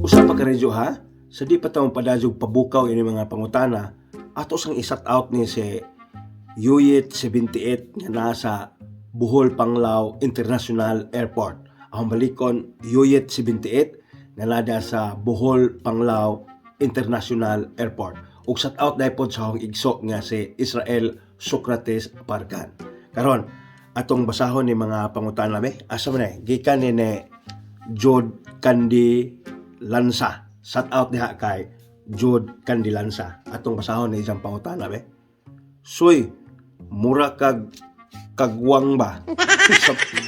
Usa pa ka radyo ha, sa di pa taong padajog pabukaw ini mga pangutana, ato sang i-shout out ni si Yuyit 78 nga nasa Bohol Panglao International Airport. Ang balikon, Yuyit 78 nga nada sa Bohol Panglao International Airport. Ug shout out dahil pod sa akong igso nga si Israel Socrates Parkan. Karon, atong basahon ni mga pangutana be. Asa man eh? Gikan ni Jod Candy Lansa. Shout out diha kay Jod Candy Lansa. Atong basahon ni isang pangutana be. "Soy, mura kag kagwang ba?"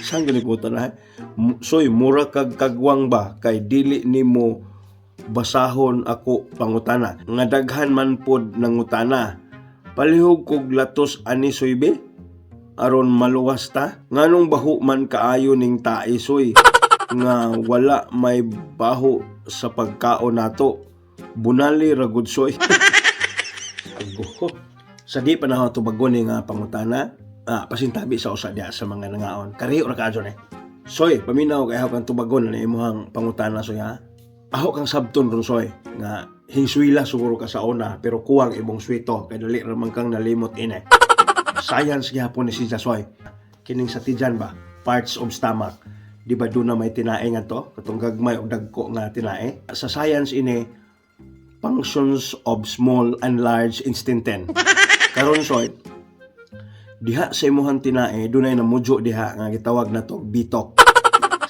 Saan gani ko na? "Soy, mura kag kagwang ba kay dili nimo basahon ako pangutana nga daghan man pod nangutana. Palihog kog latos ani, soy be, aron maluwas ta. Nganong baho man kaayo ning tae, soy, nga wala may baho sa pagkaon nato? Bunali ra gud, soy." Agoho. Sa di pa na tubagon ni nga pangutana, pasintabi sa usa diha sa mga nangaon. Kariyo ra kaadyo eh. Soy, paminaw kay ako kang tubagon na imuhang pangutana, soy, ha. Ako kang sabton ron, soy, nga hingswila siguro ka sa una pero kuwang imong swito kay dali ra man kang nalimot ine. Science gihapon ni siya, soy. Kining sa tiyan ba, parts of stomach. Di ba doon na may tinae nga to? Katong gagmay og dagko nga tinae. Sa science ini, functions of small and large intestine. Karon, soy, diha sa imuhang tinae, dunay namudyo diha nga gitawag na to bitok.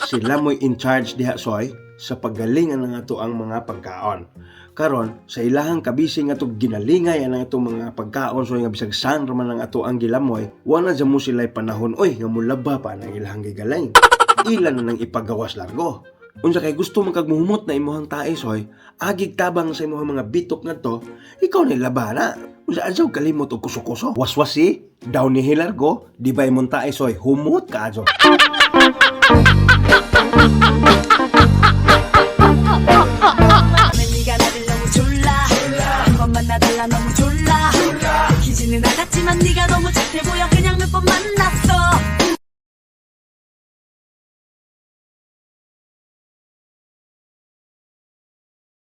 Sila mo'y in charge diha, soy, sa paggalingan ng ato ang mga pagkaon. Karon, sa ilahang kabisi nga to ginalingay ang atong mga pagkaon, soy, nga bisag saan raman ang ato ang gilamoy, wala dyan mo sila'y panahon oy nga mulaba pa ng ilahang gigaling. Ila na nang ipagawas largo. Unsa kay gusto man kag muhumot na imuhang tae, soy, agig tabang sa imuhang mga bitok ngadto, ikaw na labana. Unsa adyaw kalimot og kuso-kuso. Waswasi, daw ni hilargo, di ba imong tae, soy, humot ka adyo. 네가 나를 너무 졸라 한 번 만나달라. 너무 졸라 들키지는 않았지만 네가 너무 착해 보여. 그냥 몇 번 만났어.